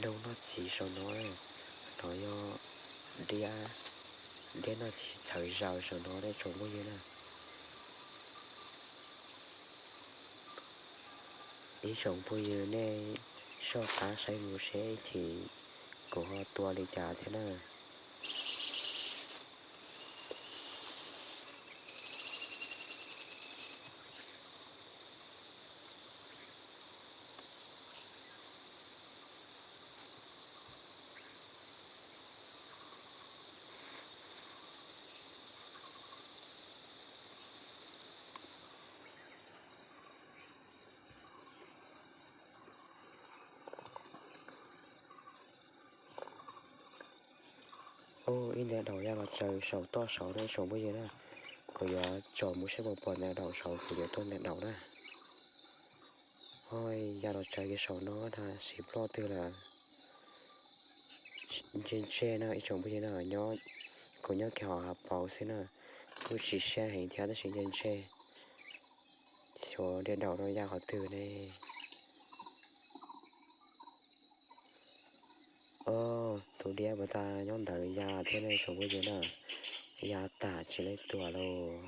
Zoo noj txiv saum no, no yog diab, diab noj txiv txhawv zaws saum no nej tsoom phooj ywg na. Ib tsoom phooj ywg nej soj qab saib mus seb ib chim kuv ho tua li cas thiab na. Ub, ib nta daum ya los tsaws saum toj saud na tsoom phooj ywg na. Kuv yuav tsom mus saib puas pom nta daum saud kuv yuav tua nta daum na. Oj, ya los tsaws kiag saum no na, sim ploj twg lawm. Ntse ntse na ib tsoom phooj ywg na, kuv nyob kiag hauv hav paus xwb na, kuj tsis siab heev thiab tab sis ntse ntse. Xyov nta daum no ya qhov twg ne. Oj, tus diab puas tas nyob ntawd ya thiab ne tsoom phooj ywg na, ya tas tsis leej twg lawm.